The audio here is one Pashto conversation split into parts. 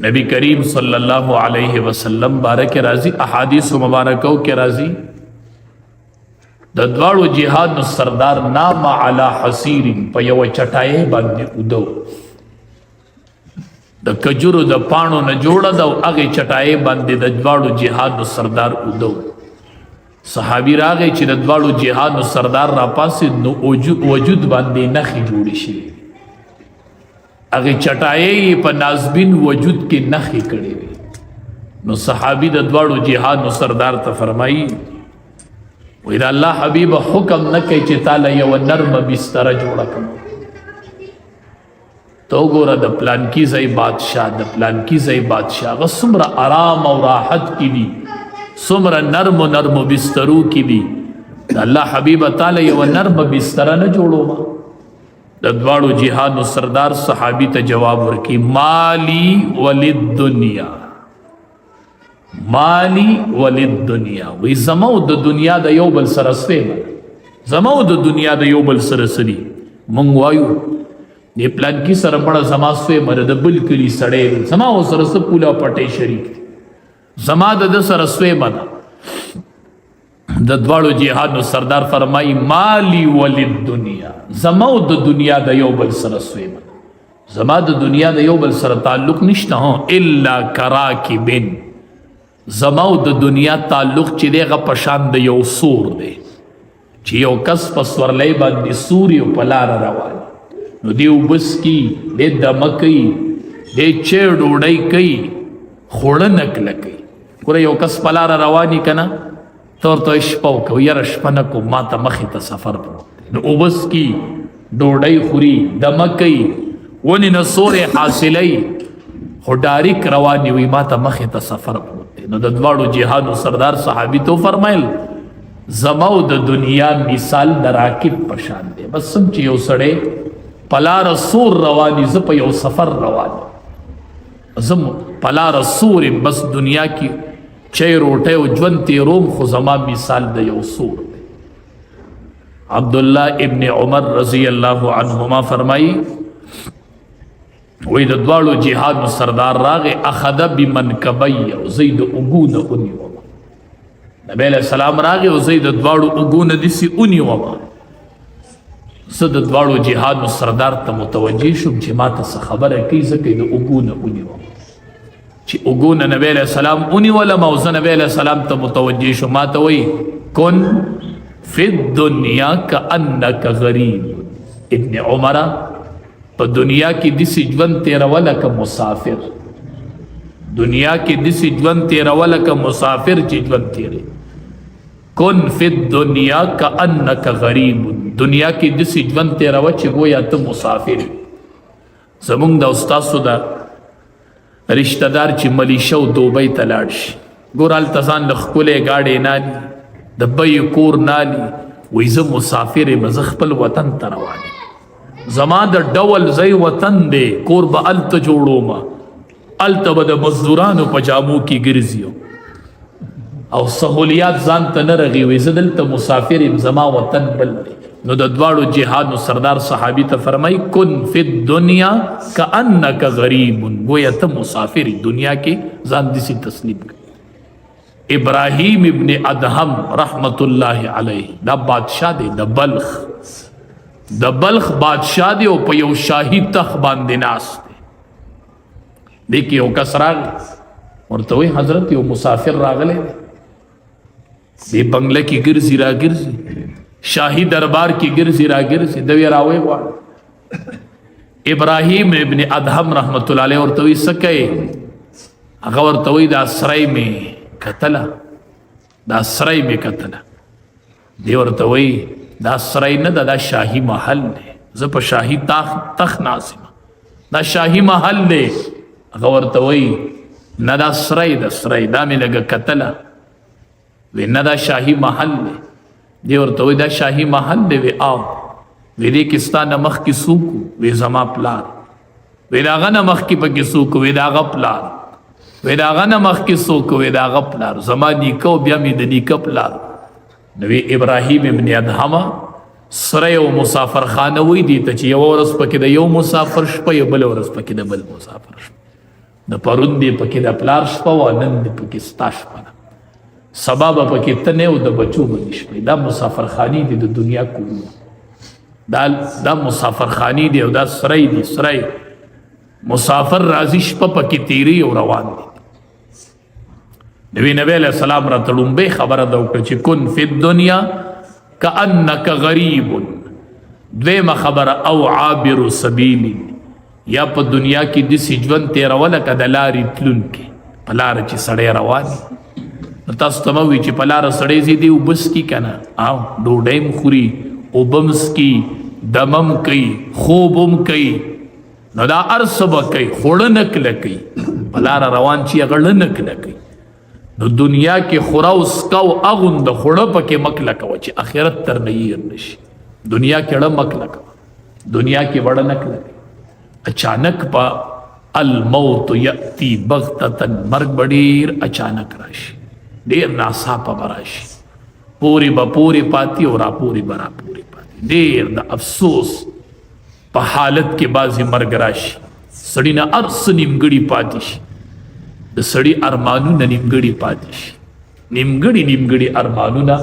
نبی کریم صلی الله علیه وسلم بارک راضی احادیث مبارکو کې راضی د دواړو جهاد سردار نام علی حسیر په یو چټای باندې ودو، د کجورو د پانو نه جوړه ده او هغې چټایې باندې د دواړو جهادو سردار اودو. صحابي راغی چې د دواړو جهادو سردار را پاسې نو وجود باندې نښې جوړې شوې، هغې چټایې یې په نازبین وجود کې نښې کړې وې. نو صحابي د دواړو جهادو سردار ته فرمایي، وایي د الله حبیب حکم نه کوي چې تاله یوه نرمه بستره جوړه کړم، ته وګوره د پلانکی ځای بادشاه، د پلانکی ځای بادشاه هغه څومره آرام او راحت کې دي، څومره نرمو نرمو بسترو کې دي. د الله حبیب تعالی یوه نرمه بستره نه جوړوم. د دواړو جهانو سردار صحابي ته جواب ورکي، مالی ولد دنیا، مالی ولد دنیا، وی زمو د دنیا د یو بل سره سوی، زمو د دنیا د یو بل سره سری. مونږ وایو دې پلان کې سره مړه زما سوی مره، د بل کلی سړی دی، زما و سره څه پوله پټې شریک دی، زما د ده سره سوی مده. د دواړو جهادو سردار فرمایي، مالی ولد دنیا، زما او د دنیا د یو بل سره سوی مده، زما د دنیا د یو بل سره تعلق نشته، هو الا کراکبن، زما او د دنیا تعلق چې دی هغه په شان د یو سور دی، چې یو کس په سورلۍ باندې سوري او په لاره روان، نو دی اوبه څکي، دی دمه کوي، دی چای ډوډۍ کوي، خوړه نه کلکوي. ګوره یو کس په لاره روان وي که نه، ته ورته وایې شپه وکړه، یاره شپه نه کوم، ما ته مخې ته سفر پروت دی. نو اوبه څکي، ډوډۍ خوري، دمه کوي، ونې نه سوری حاصلوي، خو ډاریک روان وي، ما ته مخې ته سفر پروت دی. نو د دواړو جهانو سردار صحابي ته وفرمایل، زما او د دنیا مثال د راکب په شان دی، بس سم چې یو سړی په لاره سور روان وي، زه په یو سفر روان یم، زه په لاره سور یم، بس دنیا کې چای روټۍ او ژوند تېروم، خو زما مثال د یو سور دی. عبدالله ابن عمر رضی الله عنهما فرمایي، وی د دواړو جهادو سردار راغی، اخذ بمنکبی، او زه د اوږو نه ونیوم. نبی علیہ السلام راغی او زه د دواړو اوږو نه داسې ونیوم. زه د دواړو جهادو سردار ته متوجه شوم چې ما ته څه خبره کوي، ځکه یې د اوږو نه ونیوم. چې اوږو نه نبی علیہ السلام ونیولم او زه نبی علیہ السلام ته متوجه شوم، ما ته وایي کن فی الدنیا کأنک غریب. ابن عمره په دنیا کې داسې ژوند تېروه لکه مسافر، دنیا کې داسې ژوند تېروه لکه مسافر چې ژوند تېروي. کن فی الدنیا کأنک غریب، دنیا کې داسې ژوند تېروه چې ګویا ته مسافر. زمونږ د استادو د رشتہ دار چې ملیشه او دوبۍ ته لاړ شي، ګور هلته ځان له ښکلی ګاډی نالي، د بیې کور نالي، وایي زه مسافر یم، زه خپل وطن ته روان یم، زما د ډول ځای وطن دی، کور به هلته جوړوم، هلته به د مزدورانو په جامو کې ګرځي او سهولیات ځان ته نه رغي، وایي زه دلته مسافر یم، زما وطن بل دی. نو د دواړو جهادو سردار صحابي ته فرمایي، کن فی الدنیا کأنک غریب، گویا ته مسافر، دنیا کې ځان دسی تسلیم کړ. ابراهیم ابن ادهم رحمت الله علیه دا بادشاہ دی، د بلخ، د بلخ بادشاہ دی او په یو شاهي تخت باندې ناست دی. دې کې یو کس راغی ورته وایي، حضرت یو مسافر راغلی دی، دې بنگله کې ګرځي را ګرځي، شاهي دربار کې ګرځي را ګرځي، دوی راوي غواړي. ابراهیم ابن ادهم رحمت الله علیه ورته وایي څه کوې؟ هغه ورته وایي دا سرای مې کتله، دا سرای مې کتله. دی ورته وایي دا سرای نه ده، دا شاهي محل دی، زه په شاهي تخت ناست یم، دا شاهي محل دی. هغه ورته وایي نه دا سرای ده، سرای دا مې لږه کتله. وی نه دا شاهي محل دی. دی ورته وایي دا شاهي محل دی. وی آو. وی دې کې ستا نه مخکې څوک؟ وی زما پلار. وی د هغه نه مخکې پکې څوک؟ وی د هغه پلار. وی د هغه نه مخکې څوک؟ وی د هغه پلار، زما نیکه او بیا مې د نیکه پلار. نو وی ابراهیم ابن ادهمه سره یو مسافرخانه وی دی ته چې یوه ورځ پکې د یو مسافر شپه، یو بله ورځ پکې د بل مسافر شپه. د پرون دې پکې د پلار شپه وه، نن دې پکې ستا شپه ده، سبا به پکې ته نه او د بچو به دې شپه. دا مسافرخانې دي د دنیا کورونه، دا مسافرخانې دي او دا سرای دي، سرای مسافر راځي شپه پکې تیری او روان دي. نبی نبی علیہ السلام را تړومبه خبره دا وکړه چې کن فی الدنیا کأنک غریب. دویمه خبره او عابر سبیل، یا په دنیا کې داسې ژوند تېروه لکه د لارې تلونکی، په لاره چې سړی روان وي. نو تاسو ته مه وایي چې په لاره سړی ځي دی اوبه څکي که نه، او ډوډۍ هم خوري، اوبه هم څکي، دمه هم کوي، خوب هم کوي، نو دا هر څه به کوي، خو ړه نه کله کوي. په لاره روان چې هغه ړه نه کله کوي. نو دنیا کې خوره او څکه او اغوند خوړه پکې مه کله کوه چې آخرت تر نه هېر نه شي. دنیا کې ړه مه کله کوه، دنیا کې وړه نه کله کوي. اچانک په الموت یأتی بغتة، مرګ به ډېر اچانک راشي، ډېر ناڅاپه به راشي، پورې به پورې پاتې او راپورې به راپورې پاتې. ډېر د افسوس په حالت کې بعضې مرګ راشي، سړي نه هر څه نیمګړي پاتې شي، د سړي ارمانونه نیمګړي پاتې شي، نیمګړي نیمګړي ارمانونه.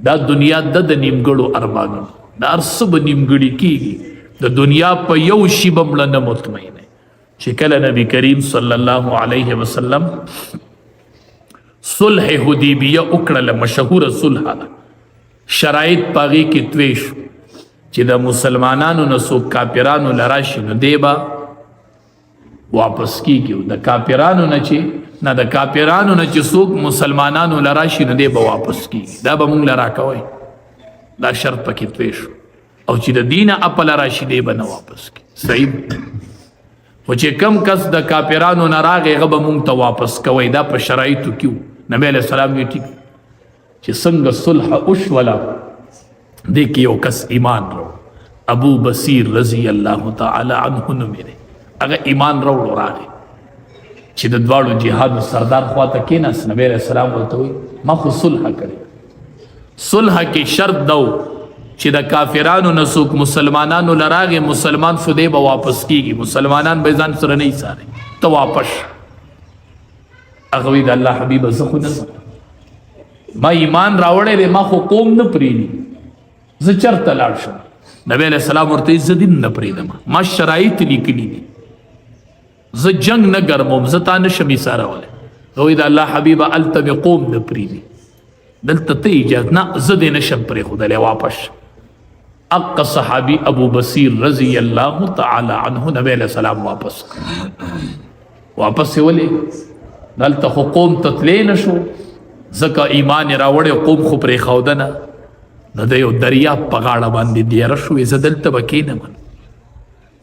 دا دنیا د نیمګړو ارمانونو، دا هر څه به نیمګړي کېږي. د دنیا په یو شي به مړه نه مطمئنه. چې کله نبی کریم صلی الله علیه وسلم صلح حدیبیه وکړله، مشهوره صلح ده، شرایط په هغې کې توی شو چې د مسلمانانو نه څوک کافرانو له راشي نو دی به واپس کېږي، د کافرانو نه چې نه د کافرانو نه چې څوک مسلمانانو له راشي نو دی به واپس کېږي، دا به مونږ له راکوئ، دا شرط پکې توی شو. او چې د دینه اپله راشي دی به نه واپس کېږي. صحیح. خو چې کم کس د کافرانو نه راغی هغه به مونږ ته واپس کوئ، دا په شرایطو کې وو. نبی علیه السلام وی ټیک چې څنګه صلح وشوله، دې کې یو کس ایمان راوړ، ابو بصیر رضی الله تعالی عنه نومېده، هغه ایمان راوړو، راغی چې د دواړو جهادو سردار خواته کېناست. نبی علیه السلام ورته وایي ما خو صلح کړې، صلح کې شرط دا و چې د کافرانو نه څوک مسلمانانو له راغی مسلمان شو دی به واپس کېږي، مسلمانان به ځان سره نه ایساري، ته واپس شه. هغه وایي د الله حبیبه زه خو نه ځم، ما ایمان راوړی دی، ما خو قوم نه پرېږدي، زه چېرته لاړ شم؟ نبی علیه السلام ورته وایي زه دې نه پرېږدم، ما شرایط لیکلي دي، زه جنګ نه ګرموم، زه تا نه شم ایسارولی. هغه وایي د الله حبیبه هلته مې قوم نه پرېږدي، دلته ته اجازه نه، زه دې نه شم پرېښودلی، واپس شه. اق صحابي ابو بصیر رضی الله تعالی عنه نبی علیه السلام واپس کړ. واپس یې ولې؟ دلته خو قوم ته تللی نه شو، ځکه ایمان یې راوړی، قوم خو پرېښوده نه. نو د یو دریاب په غاړه باندې دیره شو، زه دلته به کښېنم،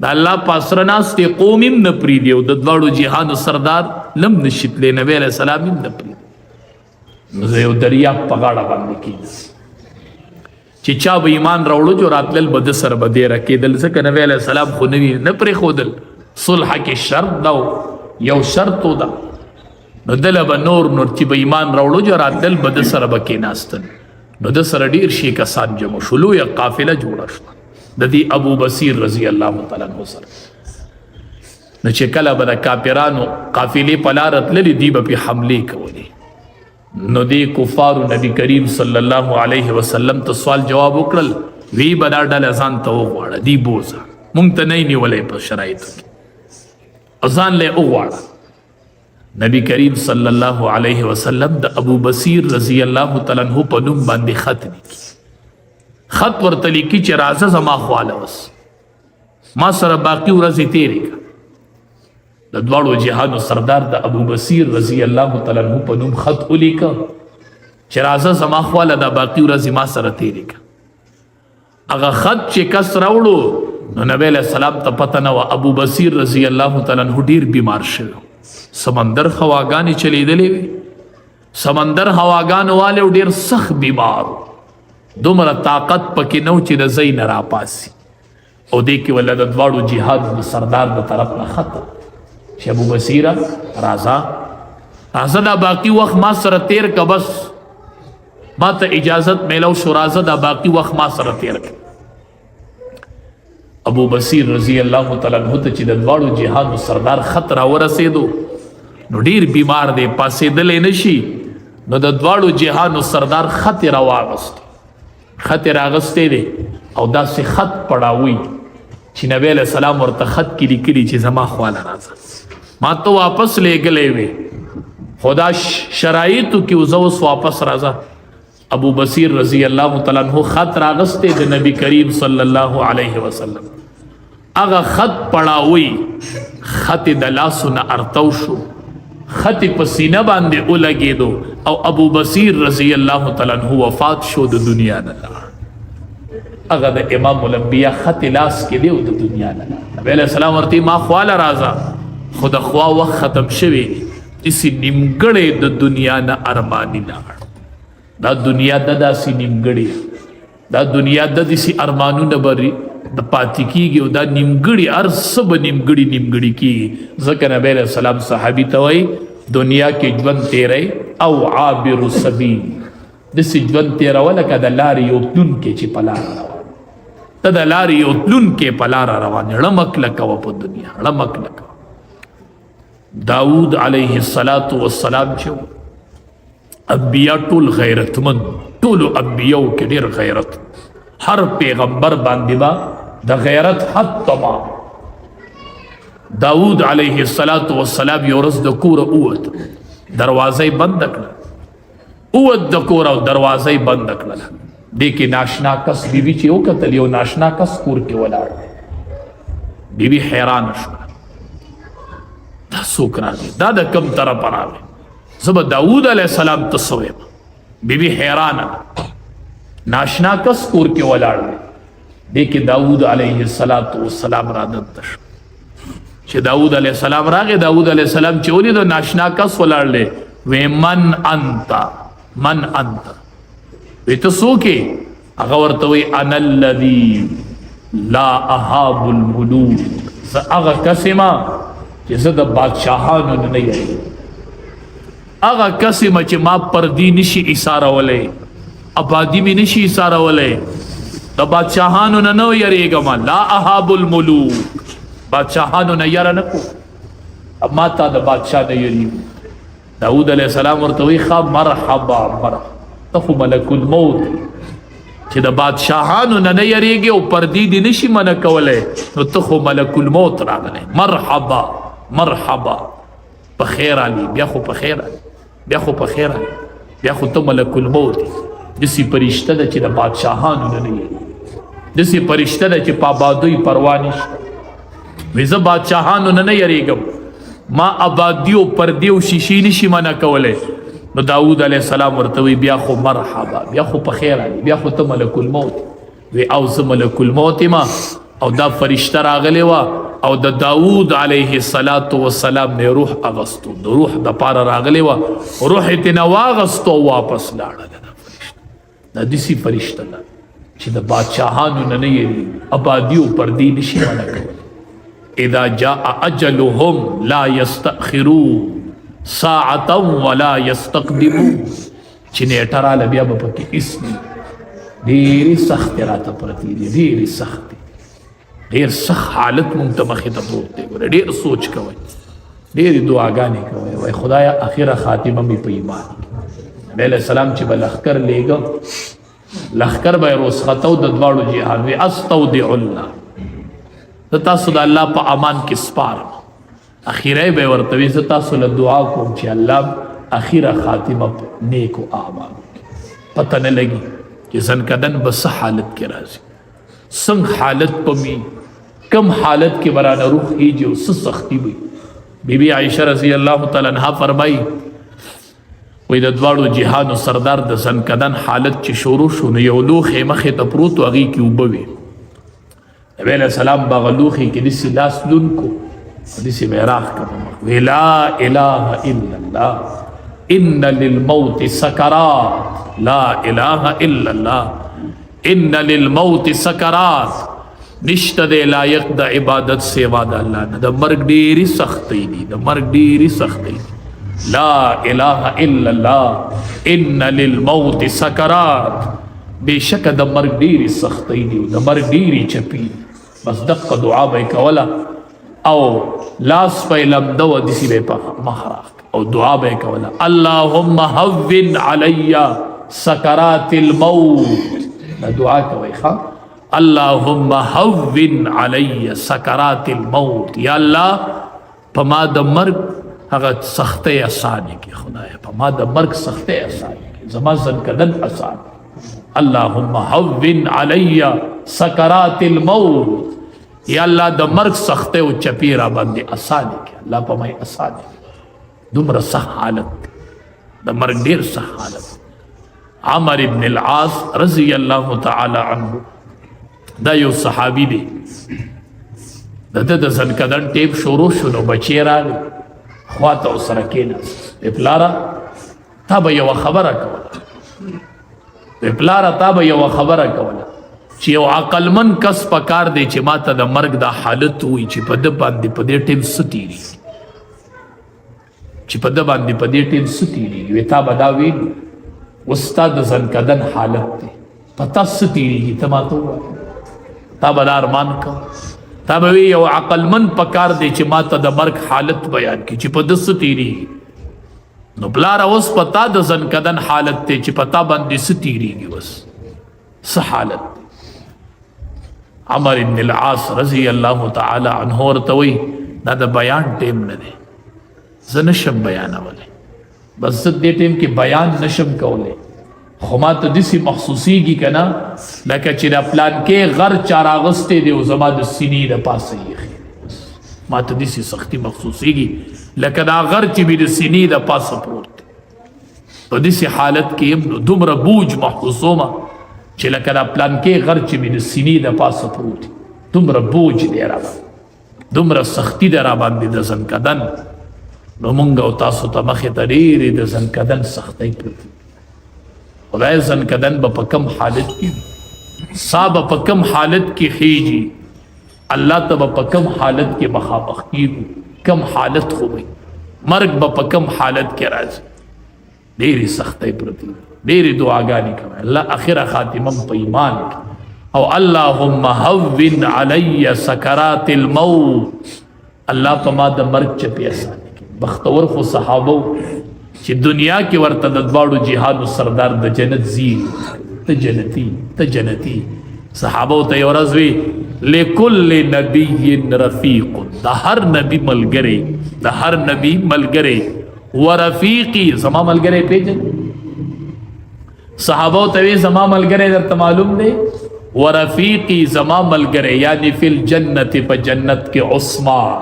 د الله په اسره ناست دی، قوم یې هم نه پرېږدي او د دواړو جهانو سردار لم نه شي تللی، نبی علیه السلام یې هم نه پرېږدي. نو زه یو دریاب په غاړه باندې کښېنم چې چا به ایمان راوړو جو راتلل به د سره به دیره کېدل، ځکه نبی علیه السلام خو نوي نه پرېښودل. صلح کې شرط دا و، یو شرط و دا، نو دله به نور نور چې به ایمان راوړو جو راتلل به د سره به کېناستل. نو د سره ډېر شي کسان جمع شو، لویه قافله جوړه شوه د دې ابو بصیر رضی الله تعالی عنه سره. نو چې کله به د کافرانو قافلې په لاره تللې، دوی به پرې حملې کولې. نو دې کفارو نبی کریم صلی الله علیه وسلم ته سوال جواب وکړل، وی به دا ډله ځان ته وغواړه، دی بوځه، مونږ ته نه یې نیولی په شرایطو کې، ځان له یې وغواړه. نبی کریم صلی الله علیه وسلم د ابو بصیر رضی الله تعالی عنہ په نوم باندې خط لیکي، خط ورته لیکي چې راځه زما خواله اوس، ما سره باقي ورځې تېرې کړه. د دواړو جهانو سردار د ابو بصیر رضی الله تعالی عنہ په نوم خط ولیکه چې راځه زما خواله دا باقي ورځې ما سره تېرې کړه. هغه خط چې کس راوړو نو نبی علیہ السلام ته پته نه وه، ابو بصیر رضی الله تعالی عنہ ډېر بیمار شوی، سمندر هواګانې چلېدلې وې، سمندر هواګانو والے ډېر سخت بیمار، دومره طاقت پکې نه و چې د ځای نه راپاسي. او دې کې ولا د دواړو جهاد د سردار د طرف نه خط چې ابو بصیره راځه راځه، دا باقي وخت ما سره تیر که، بس ما ته اجازت میلو شو، راځه دا باقي وخت ما سره تیر که. ابو بصیر رضی الله تعالی عنہ ته چې د دواړو جهانو سردار خط را ورسېدو، نو ډیر بیمار دی، پاسېدلی نشي. نو د دواړو جهانو سردار خط را واغست، خط راغستې دی او داسې خط پړاوي چې نبی علیہ السلام ورته خط کې لیکلي چې زما خواله راځه، ما ته واپس لېږلی وي، خدا شرایطو کې زه اوس واپس راځه. ابو بصیر رضی الله تعالی عنہ خط راغسته د نبی کریم صلی الله علیه وسلم، هغه خط پړاوي، خط د لاسو نه ارتو شو، خط په سینه باندې ولګېدو او ابو بصیر رضی الله تعالی عنہ وفات شو، د دنیا نه لاړ. هغه د امام الانبیاء خط لاس کې دی او د دنیا نه لاړ. نبی علیہ السلام ورته ما خواله راځه، خو د خوا وخت ختم شوی دی. داسې نیمګړی د دنیا نه ارماني لاړ. دا دنیا د داسې نیمګړی، دا دنیا د داسې ارمانونه بری د پاتې کیږي او دا نیمګړي هر څه به نیمګړي نیمګړي کیږي. ځکه نبی علیہ السلام صحابي ته وایي دنیا کې ژوند تیری او عابر سبیل، داسې ژوند تېروه لکه د لارې یو تلونکی چې په لاره روان، ته د لارې یو تلونکی په لاره روان یې، ړمک لکوه په دنیا، ړمک لکوه. داود علیه الصلاة والسلام چې انبیا ټول غیرتمند، ټولو انبیاو کې ډېر غیرت، هر پیغمبر باندې با د غیرت حد تمام. داود علیه الصلاة والسلام یو ورځ د کوره ووت، دروازه یې بنده کړه، ووت د کور او دروازه یې بنده کړله. دې کې ناشنا کس، بیبي چې وکتل یو ناشنا کس کور کې ولاړ دی، بیبي حیرانه شوه، دا څوک راغی، دا د کوم طرفه راغی، زه به داود علیه السلام ته څه وایم؟ بیبي حیرانه ده، ناشنا کس کور کې ولاړ دی. دې کې داود علیه السلام را دننه شو. چې داود علیه السلام راغی، داود علیه السلام چې ولید ناشنا کس ولاړ دی، وی من انت، من انت، وی ته څوک یې؟ هغه ورته وی انا الذی لا اهاب الملوک، زه هغه کس یم چې زه د بادشاهانو نه نه یریږم، هغه کس یم چې ما پردي نشي ایسارولی، ابادي مې نشي ایسارولی، د بادشاهانو نه نه یریږم. لا اهاب الملوک، بادشاهانو نه یره نه کوم، ما ته د بادشاه نه یریږم. داود علیه السلام ورته وی ښه مرحبا مرحبا، ته خو ملک الموت چې د بادشاهانو نه نه یریږي او پردي دې نشي منع کولی، نو ته خو ملک الموت راغلی، مرحبا مرحبا، په خیر علی، بیا خو په خیر علی، بیا خو په خیر علی، بیا خو ته ملک الموت. داسې فرشته ده چې د بادشاهانو نه نه یریږي، داسې فرشته ده چې په آبادۍ پروا نشته. وی زه بادشاهانو نه نه یریږم، ما آبادی او پردی او شیشې نشي منع کولی. نو داود علیه السلام ورته وی بیا خو مرحبا، بیا خو په خیر علی، بیا خو ته ملک الموت. وی او زه ملک الموت ما، او دا فرشته راغلی وه او د داود علیه الصلاة والسلام نه روح اغستو، د روح د پاره راغلی وه، روح یې ترې نه واغستو او واپس لاړه. دا فرشته دا داسې فرشته ده چې د بادشاهانو نه نه یریږي، ابادي او پردي نشي منع کولی. اذا جاء اجلهم لا يستأخرون ساعة ولا يستقدمون، چې نیټه راله بیا به پکې هېڅ نه. ډېرې سختې راته پرتې دي، ډېرې سختې، ډېر سخت حالت مونږ ته مخې ته پروت دی. ګوره ډېر سوچ کوئ، ډېرې دعاګانې کوئ، وایي خدایا اخره خاتمه مې په ایمان کې. نبی علیہ السلام چې به لښکر لېږه، لښکر به یې رخصتو د دواړو جهان، وي استودع الله، زه تاسو د الله په امان کې سپارم. اخیری به ورته وي زه تاسو له دعا کوم چې الله اخیره خاتمه په نیکو اعمالو کې. پته نه لګي چې ځنکدن به څه حالت کې راځي، څنګه حالت په می، کم حالت کې به رانه روح خېږي او څه سختي وي. بیبي عایشه رضی الله تعالی عنها فرمایي وایي د دواړو جهانو سردار د ځنکدن حالت چې شروع شو، نو یو لوښی مخې ته پروت و، هغې کې اوبه وې. نبی علیہ السلام به هغه لوښي کې داسې لاس لون کو، داسې به یې راښکه په مخ، وی لا اله الا الله ان للموت سکرات، لا اله الا الله ان للموت سکرات، نشته دی لایق د عبادت سیوا د الله نه، د مرګ ډېرې سختۍ دي، د مرګ ډېرې سختۍ دي. لا اله الا الله ان للموت سکرات، بېشکه د مرګ ډېرې سختۍ دي، د مرګ ډېرې چپي. بس دقه دعا به کوله او لاس په لمده و دسی به په مخ راخ او دعا به کوله، اللهم هون علی سکرات الموت. دا دعا کوي ښا، اللهم هون علی سکرات الموت، یا الله په ما د مرګ هغه سختۍ اسانه کې، خدای په ما د مرګ سختۍ اسانه کې، زما ځنکدن اسان. اللهم هون علی سکرات الموت، یا الله د مرګ سختۍ او چپی را باندې اسانه کې، الله په ما اسانه. دومره سخت حالت د مرګ، ډیر سخت حالت. عمر ابن العاص رضی الله تعالی عنه دا یو صحابي دی، د ده د ځنکدن ټیپ شروع شو نو بچی راغی خواته ورسره کېناست. وی پلاره تا به یوه خبره کوله، وی پلاره تا به یوه خبره کوله چې یو عقلمن کس په کار دی چې ما ته د مرګ دا حالت ووایي چې په ده باندې په دې ټیم څه تېرېږي، چې په ده باندې په دې ټیم څه تېرېږي. وی تا به دا ویلي، اوس ستا د ځنکدن حالت دی، په تا څه تېرېږي ته ما ته ووایه. تا به دا ارمان کوه، تا به وی یو عقلمن په کار دی چې ما ته د مرګ حالت بیان کړي چې په ده څه تېرېږي. نو پلاره اوس په تا د ځنکدن حالت دی چې په تا باندې څه تېرېږي، اوس څه حالت دی؟ عمر ابن العاص رضی الله تعالی عنه ورته وایي دا د بیان ټیم نه دی، زه نشم بیانولی، بس زه دې ټیم کې بیان نشم کولی، خو ما ته داسې محسوسېږي که نه لکه چې دا پلانکې غر چا راغستی دی او زما د سینې د پاسه یې ایښی، ما ته داسې سختي محسوسېږي لکه دا غر چې مې د سینې د پاسه پروت دی. په داسې حالت کې یم نو دومره بوج محسوسومه چې لکه دا پلانکې غر چې مې د سینې د پاسه پروت دی، دومره بوج دی را باندې، دومره سختی ده را باندې د ځنکدن. نو مونږ او تاسو ته مخې ته ډېرې د ځنکدن سختۍ پرتې. خدای ځنکدن به په کم حالت کې وي، سا به په کم حالت کې خېږي، الله ته به په کم حالت کې مخامخ کېږو، کم حالت خو وي، مرګ به په کم حالت کې راځي. ډېرې سختۍ پرتې، ډېرې دعاګانې کوي، الله اخره خاتمه په ایمان کې. او اللهم هون علی سکرات الموت، الله په ما د مرګ چپې اسانه کړي. بختور خو صحابه چې دنیا کې ورته د دواړو جهانو سردار د جنت زی، ته جنتی، ته جنتی. صحابه ته یو ورځ وی لکل نبی رفیق، د هر نبی ملګری، د هر نبی ملګری، ورفیقی زما ملګری پیژن. صحابه ته وی زما ملګری درته معلوم دی؟ ورفیقی زما ملګری یعنی فی الجنت، په جنت کې عثمان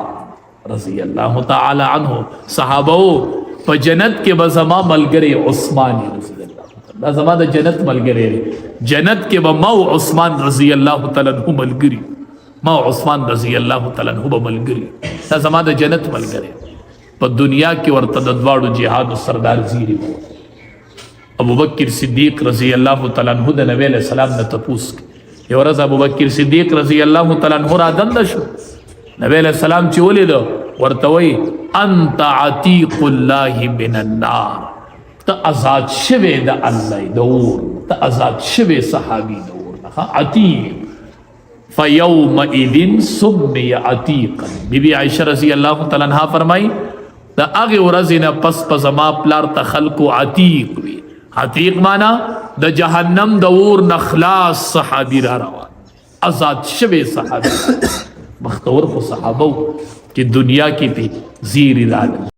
رضی الله تعالی عنه. صحابه په جنت کې به زما ملګری عثمان رضی الله تعالی، دا زما د جنت ملګری دی، جنت کې به ما عثمان رضی الله تعالی عنہ ملګری، ما عثمان رضی الله تعالی عنہ به ملګری، دا زما د جنت ملګری. په دنیا کې ورته د دواړو جهاد سردار زیری وو. ابو بکر صدیق رضی الله تعالی عنہ د نبی علیہ السلام نه تپوس، یو ورځ ابو بکر صدیق رضی الله تعالی عنہ را دند شو، نبی علیہ السلام چې ولید ورته وی انت عتیق الله من النار، ته آزاد شوی د الله د اور، ته آزاد شوی صحابي د اور نه، عتیق. فیومئذ سمی عتیقا. بی بی عائشہ رضی اللہ تعالی عنہا فرمائی د هغه ورځې نه پس په زما پلار ته خلکو عتیق وی. عتیق مانا د جهنم د اور نه خلاص صحابي را روان، آزاد شوی صحابي. بختور خو صحابه چې دنیا کې پی زیری راغلی.